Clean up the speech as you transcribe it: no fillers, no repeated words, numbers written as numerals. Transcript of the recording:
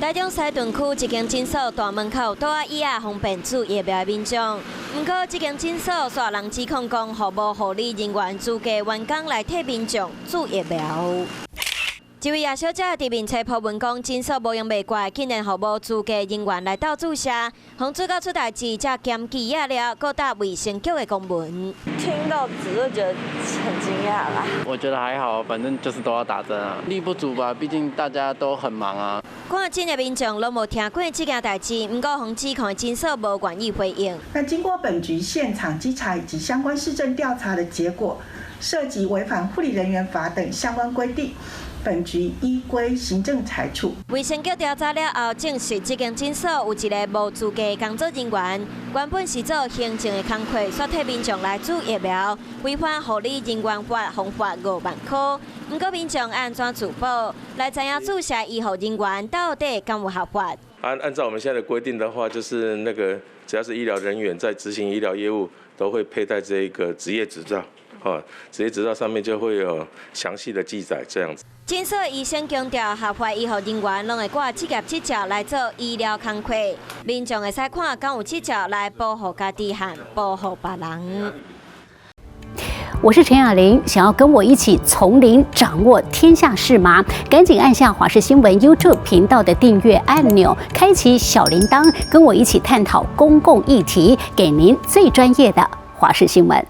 台中西屯區一間診所大門口桌仔椅仔方便注疫苗的民眾，毋過這間診所煞人指控講，予無護理人員資格員工來替民眾注疫苗。一位葉小姐佇面冊 po 文講，診所無閒袂過，竟然予無資格人員來鬥注射，予注到出代誌，才檢舉也了，閣搭衛生局的公文。聽到只會覺得很驚訝啦。我覺得還好，反正就是都要打針啊，力不足吧，畢竟大家都很忙啊。看診的民眾攏無聽過這件代誌，毋過予指控的診所無願意回應。那經過本局現場稽查以及相關事證調查的結果，涉及違反護理人員法等相關規定。本局依規行政裁處。衛生局調查了後，證實這間診所有一个無資格工作人員，原本是做行政的工課，煞替民眾來注疫苗，違反護理人員法，予罰5萬箍。毋過民眾按怎自保，來知影注射醫護人員到底敢有合法？按照我們現在的規定的話，就是那個只要是醫療人員在執行醫療業務，都會佩戴這個職業執照，哦，職業執照上面就會有詳細的記載，這樣子。診所醫生強調，合法醫護人員攏會掛職業執照來做醫療工課，民眾會使看敢有執照來保護家己和保護別人。我是陳雅玲，想要跟我一起從零掌握天下事嗎？趕緊按下華視新聞 YouTube 頻道的訂閱按鈕，開啟小鈴鐺，跟我一起探討公共議題，給您最專業的華視新聞。